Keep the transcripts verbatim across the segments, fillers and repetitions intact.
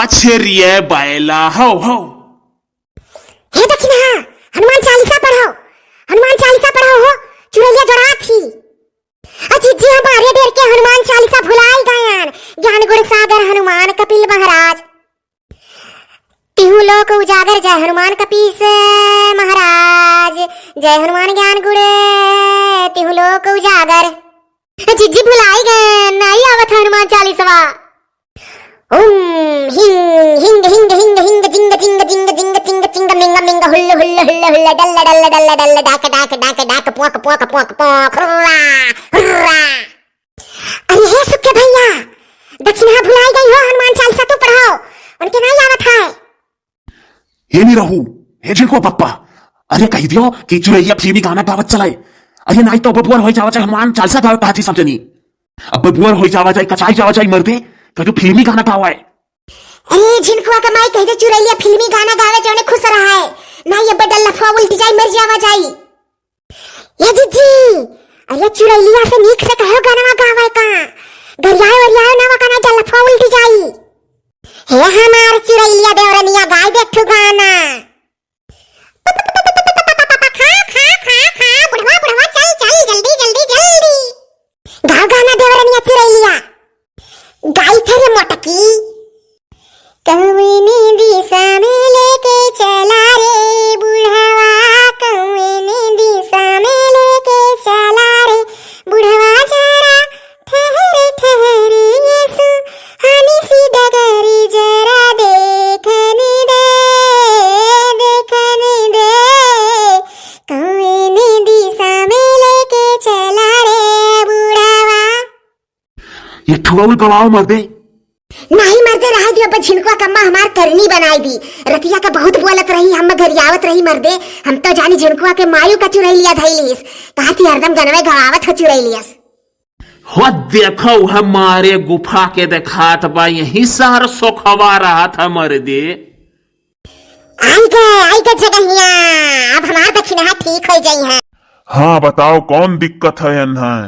अच्छे रिये बैला, हौ, हौ। हे दखिनहा, हनुमान चालीसा पढ़ौ, हनुमान चालीसा पढ़ौ हो, चुरैलिया जोड़ात ही। अ जिज्जी, हमारे डेर के हनुमान चालीसा भुलाई गयन। ज्ञान गुण सागर हनुमान कपिल महाराज, तिहु लोक उजागर, जय हनुमान कपीस महाराज, जय हनुमान ज्ञान गुण, तिहु लोक उजागर। अ जिज्जी, भुलाई गयन, नाई आवत हनुमान चालीसवा। ओम हिंग हिंग हिंग हिंग हिंग जिंग जिंग जिंग जिंग जिंग जिंग मिंग मिंग हुल्ल हुल्ल हुल्ल हुल्ल डल्ल डल्ल डल्ल डल्ल डाक डाक डाक डाक पोक पोक पोक पोक हुर्रा हुर्रा। अरे हे सुखे भैया, दखिनहा भुलाई गई हो, हनुमान चालीसा तू पढ़ौ, उनके नाई आवत है। हे निरहू, हे झिनकुआ पप्पा, अरे कहि दियो कि चुरैलिया फिल्मी गाना गावत चलाए। अरे नाई तो बबुअर होइ जावा जाए, हनुमान चालीसा गावे कहत ही सब जनी। अब बबुअर होइ जावा जाए, कचाई जावा जाए मर्दे, तो जो फिल्मी गाना गावा है। अरे झिनकुआ के माई कहि दे चुरैलिया फिल्मी गाना गावे जौने खुश रहा है। नाई अब डल्लफवा उल्टी जाई, मर जावा जाई। ए जिज्जी, अरे चुरैलिया से नीक से कहो गानवा गावे का। गरियाए वरियाए ना वका ना डल्लफवा उल्टी जाई। हे हमार चुरैलिया देवरनिया गाई दे एक ठो गाना। खा, खा, खा, खा, बुढ़वा, बुढ़वा, चल, चल, जल्दी, जल्दी, जल्दी। गाओ गाना देवरनिया चुरैलिया। गाई थे रे मोटकी। कौने दिशा में लेके चला रे बुढ़वा, कौने दिशा में लेके चला रे बुढ़वा, जरा ठहर, ठहर, ये सुहानी सी डगरी जरा देखने दे, देखने दे, कौने दिशा में लेके चला रे बुढ़वा। ये ठुआ उल गवाओ मर्दे। नाही मर्दे, रहे दियो, अब झिनकुआ कम्मा हमार करनी बनाई दी। रतिया का बहुत बोलत रही, हम गरियावत रही मर्दे। हम तो जानी झिनकुआ के मायू का चुरैलिया धइलिस। कहा थी हरदम गनवे गवावत हो चुरैलियस। हो देखो, हमारे गुफा के देखात बा, यही सार सोखवा रहत है मर्दे। आई गे, आई गे जगहिया, अब हमार दखिनहा ठीक होइ जाई है। हाँ, बताओ कौन दिक्कत है एन्है?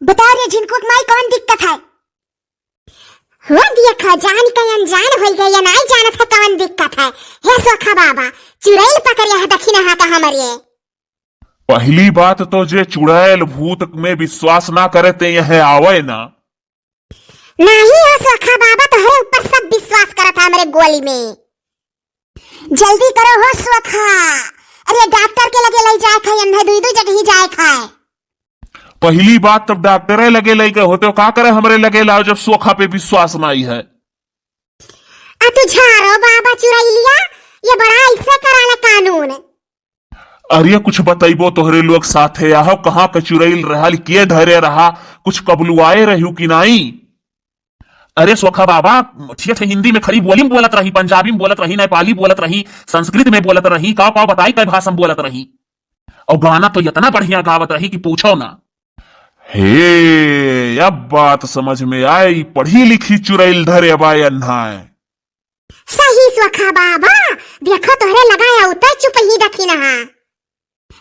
बताओ रे झिनकुआ के माई, कौन दिक्कत है? हो देखा, जान के अनजान होइ गए, या नाई जानत है कौन दिक्कत है। हे सोखा बाबा, चुरैल पकड़े है दखिनहा का हमरे। पहली बात तो जे चुड़ैल भूत में विश्वास ना करे ते यहाँ आवे ना। नाही हो सोखा बाबा, तोहरे ऊपर सब विश्वास करत है हमरे गोली में। जल्दी करो हो सोखा, अरे डॉक्टर के लगे लइ जाए खाए, अन्हे दुई दुई जगह ही जाए खाए। पहली बात तब डॉक्टरे लगे लइ गए होते हो, का करे हमरे लगे लाओ जब सोखा पे विश्वास नाई है। आ तू झारो बाबा चुरैलिया, ये बड़ा ऐसे कराला कानून। अरे कुछ बतैबो तोहरे लोग साथे आहो, कहाँ के चुरैल रहल, के धरे रहा, कुछ कबलुआए रहू कि नाई? अरे सोखा बाबा, ठेठ हिंदी में खड़ी बोली में बोलत रही, पंजाबी में बोलत रही, नेपाली बोलत रही, संस्कृत में बोलत रही, का का बताई, कई भाषा में बोलत रही। और गाना तो इतना बढ़िया गावत रही कि पूछो ना। हे, अब बात समझ में आई, पढ़ी लिखी चुरैल धरे बा अन्हाय। सही सोखा बाबा, देखो तोहरे लगाया उतर चुप ही दखिनहा।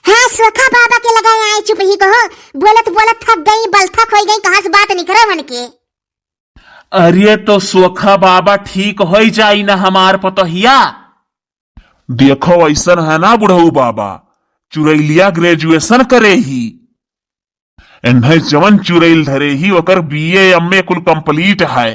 हाँ, सोखा बाबा के लगाया आए चुप ही को हो, बोलत बोलत थक गई, बलथक होइ गई, कहाँ से बात निकरे मन के। अरे तो सोखा बाबा ठीक होइ जाई ना हमार पतोहिया। देखो ऐसन है ना बुढ़ऊ बाबा, चुरैलिया graduation करे ही, एन्हे जवन चुरैल धरे ही ओकर B A M A कुल complete है।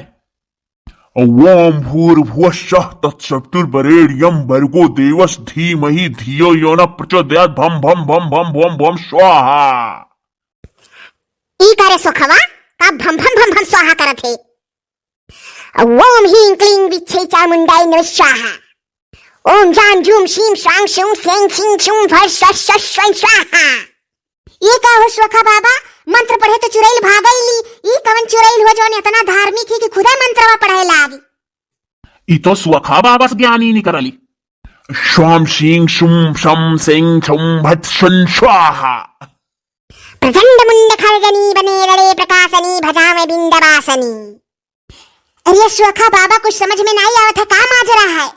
ओम भूर्भुवः स्वः तत्सवितुर्वरेण्यं भर्गो देवस्य धीमहि धियो यो न प्रचोदयात् भं भं भं भं भं भं स्वाहा। ई करे सोखवा, का भं भं भं भं स्वाहा करत है? ओम ह्रीं क्लीं विच्छे चामुंडाय नमः स्वाहा। ओम जाम जूम शीम स्वांग शूम सें छिं छुम फर स्व स्व स्वं स्वाहा। ई का हो सोखा बाबा, मंत्र पढ़े तो चुरैल भागैली, ई कवन चुरैल हो जौन इतना धार्मिक ही कि खुदा मंत्रवा पढ़े लागी? ई तो सोखा बाबा से ज्ञानी निकरली। स्वाम शीं शुम शम सें छुम भट शुन स्वाहा। प्रचंड मुंड खरगनी बने रड़े प्रकाशनी भजावे बिंदवासनी। अरे सोखा बाबा, कुछ समझ में नाई आवत है, का माजरा है?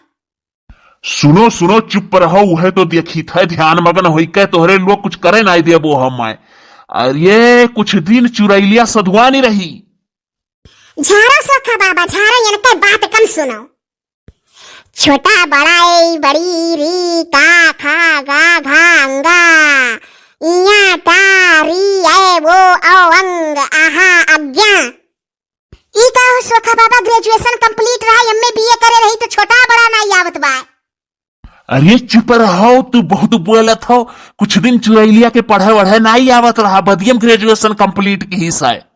सुनो, सुनो, चुप रहो, उहे तो देखित है, ध्यान मगन होई के तोहरे लोग कुछ करे नाई देबो हम। अरे कुछ दिन चुरैलिया सधुआनी रही। झारो सोखा बाबा, झारो, इनके बात कम सुनो। छोटा बड़ा ए बड़ी री का खा गा घा अंगा, इया टा री ए वो औ अंग आहा आज्ञा। ई का हो सोखा बाबा, graduation complete रहा, M A B A करे रही तो छोटा बड़ा नाई आवत बा। अरे चुप रहो, तू बहुत बोलत हो। कुछ दिन चुरैलिया के पढ़े वढ़े नाई आवत रहा, बदियम graduation complete की हिस्सा है।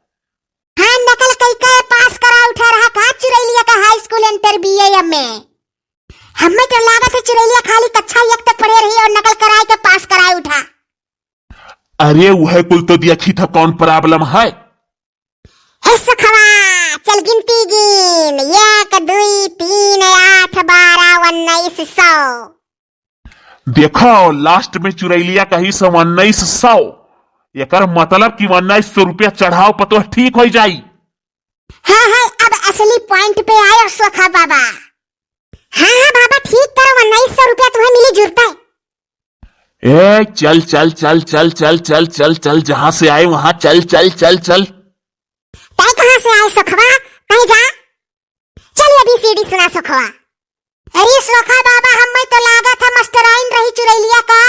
हाँ, नकल कई के पास करा उठा रहा का चुरैलिया का high school inter B A M A? हमें तो लागत है चुरैलिया खाली कक्षा एक तक पढ़े रही और नकल कराए के पास कराए उठा। अरे वह कुल तो देखी था कौन problem है। हे सुखवा, चल गिनती गिन, एक, दुई, तीन, आठ, बारह, उन्नीस, सौ। देखो, last में चुरैलिया कही सौ उन्नीस सौ, एकर मतलब कि उन्नीस सौ रुपया चढ़ाओ पतोह ठीक हो जाई। हाँ, हाँ, अब असली point पे आयो सोखा बाबा। हाँ, हाँ बाबा, ठीक करो, उन्नीस सौ रुपया तुम्हें मिली जुरता है। ए, चल, चल, चल, चल, चल, चल, चल, चल, जहाँ से आए वहाँ चल, चल, चल, चल। तै कहाँ से आए सोखवा? कहीं जा। चल, A B C D सुना सोखवा। अरे सोखा बाबा, हमें तो लागत है मास्टराइन रही चुरैलिया का।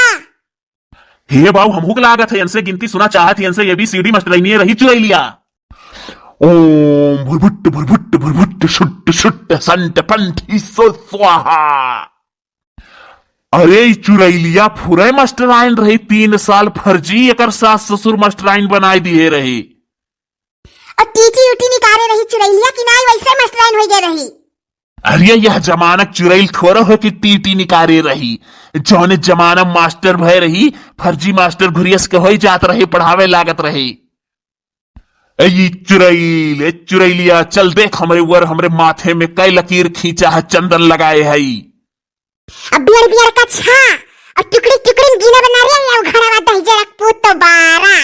हे बाऊ, हमहू के लागत है, इनसे गिनती सुना चाहत ही, इनसे A B C D मास्टराइनिये रही चुरैलिया। ओम भुरभुट, भुरभुट, भुरभुट, शुट, शुट, संट, पंठ, ईसो स्वाहा। अरे, ई चुरैलिया फुरे मास्टराइन रही तीन साल फर्जी, एकर सास ससुर मास्टराइन बनाए दिए रही। और टीटी उटी निकारे रही चुरैलिया कि नाई, वैसे मास्टराइन हो गए रही। अरे, यह जमानक चुरैल थोड़ा हो कि टीटी निकारे रही। जौने जमाना मास्टर भय रही, फर्जी मास्टर घुरियस के होई जात रहे, पढ़ावे लागत रहे। ए, ई चुरैल, ए, चुरैलिया, चल देख हमरे ऊपर, हमरे माथे में कै लकीर खींचा है, चंदन लगाए है। अब बियर बियर का छा और टुकड़ी टुकड़ी में गिना बना रे, या घरवा दहिजरा पूत बारा।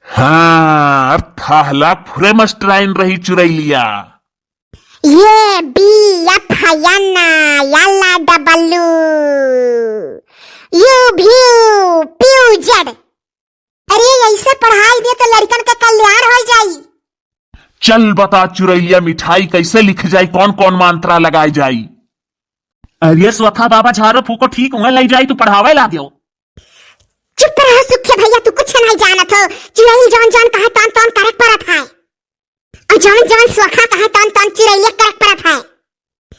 हाँ, अब थाहला फुरे मास्टराइन रही चुरैलिया। ये बी या फयाना, याला डबलू, यू भ्यू, पीयू जेड। अरे, ऐसे पढ़ाई दे तो लड़कन का कल्याण हो जाई। चल बता चुरैलिया, मिठाई कैसे लिख जाई, कौन कौन मंत्रा लगाई जाई? अरे सोखा बाबा झारो फूको ठीक हुए लई जाई, तू पढ़ावे ला दियो। चुप रहो सुखे भैया, तू कुछ नहीं जानत हो। चुरैल जौन जौन कहे तौन तौन करे परत है, और जौन जौन सोखा कहे तौन तौन चुरैलिया करे परत है।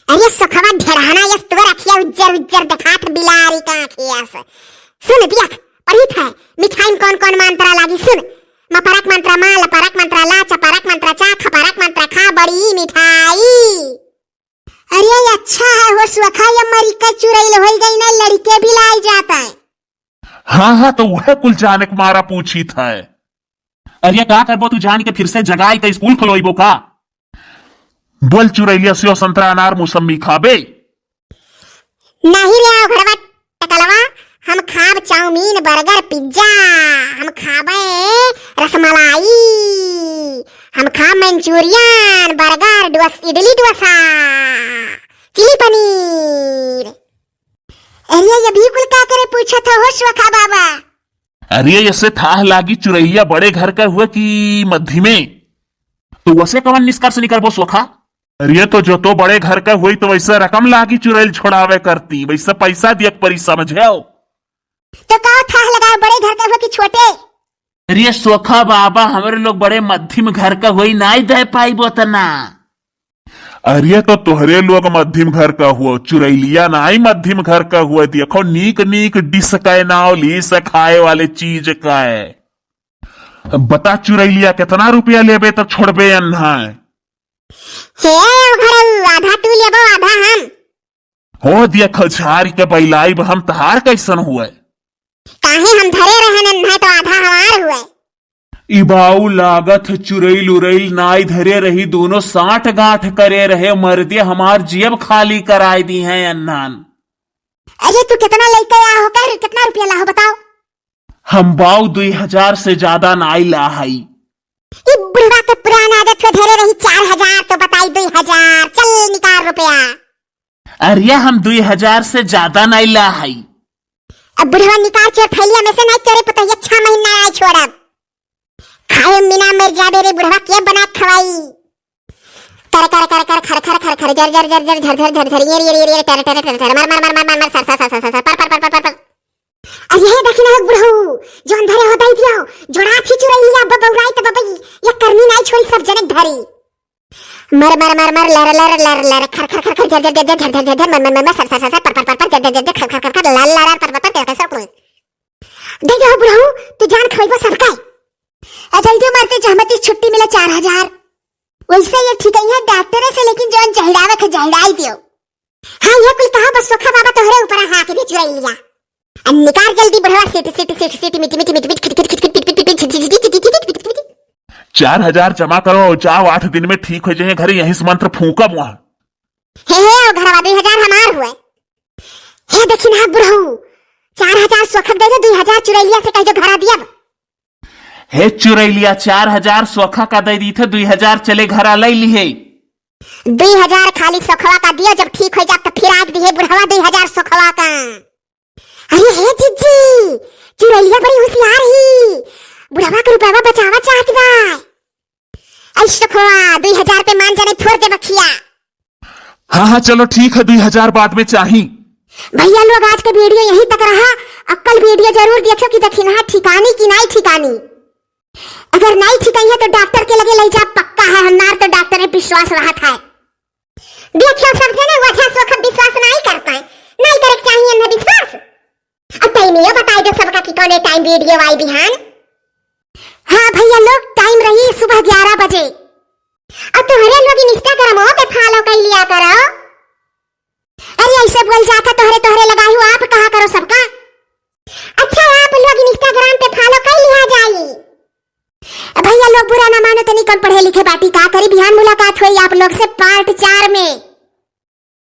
अरे सोखवा ढेढ़ाना यस तोर अखिया उज्जर उज्जर देखात बिलारी का आँखिया से। सुन दिया, पढ़ित है, मिठाई में कौन कौन मंत्रा लागी, सुन। मपरक मंत्रा मा, लपरक मंत्रा ला, चपरक मंत्रा चा, खपरक मंत्रा खा, बड़ी मिठाई। अरे अच्छा है हो सोखा, ये मरी के चुरैल होई गई ना, लड़के भी लाई जाता है। हाँ, हाँ, तो वह कुल जाने के मारा पूछित है। अरे का करबो तू जान के, फिर से जगाई के स्कूल खोलोइबो का? बोल चुरैलिया, सेव, संतरा, अनार, मौसम्मी खाबे? नहीं रे, आओ घरवा टकलवा, हम खाब चाउमीन, बर्गर, पिज्जा, हम खाबे रसमलाई, हम खाब मंचूरियन, बर्गर, डोस-, इडली डोसा, चिली पनीर। अरे, ये भी कुल का करे पूछत हो, हो सोखा बाबा? अरे, ऐसे थाह लागी चुरैलिया बड़े घर का हुआ कि मध्यमे? तो वैसे कवन निष्कर्ष निकलबो सोखा? अरे, तो जो तो बड़े घर का हुई तो वैसे रकम लागी चुरैल छोड़ावे करती, वैसे पैसा दियक परी समझे हो। तो का थाह लगाओ, बड़े घर का हुआ कि छोटे? अरे सोखा बाबा, हमरे लोग बड़े मध्यम घर का होई, नाई दे पाइबो तना। अरे तो तोहरे लोग मध्यम घर का हुआ, चुरैलिया नाई मध्यम घर का हुआ। देखो नीक नीक डिश का नाव ली से खाए वाले चीज का है। बता चुरैलिया, कितना रुपया लेबे तो छोड़बे अन्हा? हे घरऊ, आधा तू लेबो आधा हम। हो देख झारी के बैलाइब हम, तहार कैसन हुए? काहे हम धरे रहन, नहीं तो आधा हमार हुए। ई बाऊ लागत चुरैल उरैल नाई धरे रही, दोनों साठ गांठ करे रहे, मर्दे हमार जेब खाली कराए दी हैं अन्नान। अरे तू कितना लइके आ हो कर, कितना रुपया लाहो बताओ? हम बाऊ दुई हजार से ज्यादा नाई ला हई। ई बुढ़वा के पुरान आदत हो धरे रही चार हजार तो बताई दुई हजार, चल निकाल रुपया। अरे हम दुई हजार से ज्यादा नाई ला हई। अब बुढ़वा निकाल चोर थैलिया में से नाई चोरे पतोहिया छह महीना नाई छोड़ब। खाए बिना मर जाबे रे बुढ़वा, के बना खवाई? कर कर कर कर खर खर खर खर जर जर जर जर झर झर झर झर एर एर एर एर टर टर टर टर मर मर मर मर मर मर sir sir sir sir sir पर पर पर पर पर पर। अरे हे देखी ना हो बुढ़ऊ, जौन धरे हो दई दियो, जोड़ा थी चुरैलिया बबौराई त बबई, ये करनी नाई छोड़ी सब जनक धरी। मर मर मर मर लर लर लर लर खर खर खर खर जर जर जर जर झर झर झर झर मर मर मर मर सर सर सर सर पर पर पर पर जर जर जर जर खर खर खर खर लर लर पर पर पर जर जर जर। दे दे हो बुढ़ऊ, तू जान खइबो सबका। अजय जो मरते जहमती छुट्टी मिला चार हजार। वैसे ये ठीक है डॉक्टर से, लेकिन जौन जहिड़ावे के जहिड़ाई दियो। हाँ, ये कुल कहा बस सोखा बाबा तोहरे ऊपर हाथ दे चुरैलिया। अब निकाल जल्दी बुढ़वा सीट, सीट, सीट, सीट, मिट, मिट, मिट, मिट, खिट, खिट, खिट, खिट, खिट, खिट, खिट, खिट, खिट, खिट, खिट, खिट, खिट। चार हजार जमा करो, जाओ, आठ दिन में ठीक हो जाए, घरे यहीं से मंत्र फूंकब वहाँ। हे, हे, ओ घरवा, दुई हजार हमार हुए। हे देखी ना बुढ़ऊ, चार हजार सोखा दे दो, दुई हजार चुरैलिया से कह दो घरा दियब। हे चुरैलिया, चार हजार सोखा का दे दी थे, दुई हजार चले घरा ले ली है। दुई हजार खाली सोखवा का दियो, जब ठीक हो जाब त फिर आज दिहे बुढ़वा दुई हजार सोखवा का। अरे हे जिज्जी, चुरैलिया बड़ी होशियार ही, बुढ़वा के रुपया बचावा चाहत बा। ऐ सोखवा, दुई हजार पे मान जाने फोड़ दे बखिया। हाँ हाँ चलो ठीक है, दुई हजार बाद में चाही। भैया लोग आज के वीडियो यहीं तक रहा, अक्कल वीडियो जरूर देखो कि दखिनहा ठिकानी कि नाई ठिकानी। अगर नाई ठिकाई है तो डॉक्टर के लगे ले जा, पक्का है हमार तो डॉक्टर पे विश्वास रहत है। देखियो सब जने वजह सोखा विश्वास नाई करता है, नाई करे के चाहिए ना विश्वास। अब टाइम यो बताई दो सबका कि कौने टाइम वीडियो आई बिहान। हाँ भैया लोग, टाइम रही सुबह ग्यारह बजे। अब तोहरे लोग Instagram पे फॉलो कर लिया करो। अरे ऐसे बोल जाता तोहरे तोहरे लगाई हो, आप कहा करो सबका। अच्छा आप लोग Instagram पे फॉलो कर लिया जाई। अब भैया लोग बुरा ना मानो, तनी कम पढ़े लिखे बाटी, का करी, बिहान मुलाकात हुई आप लोग से पार्ट चार में।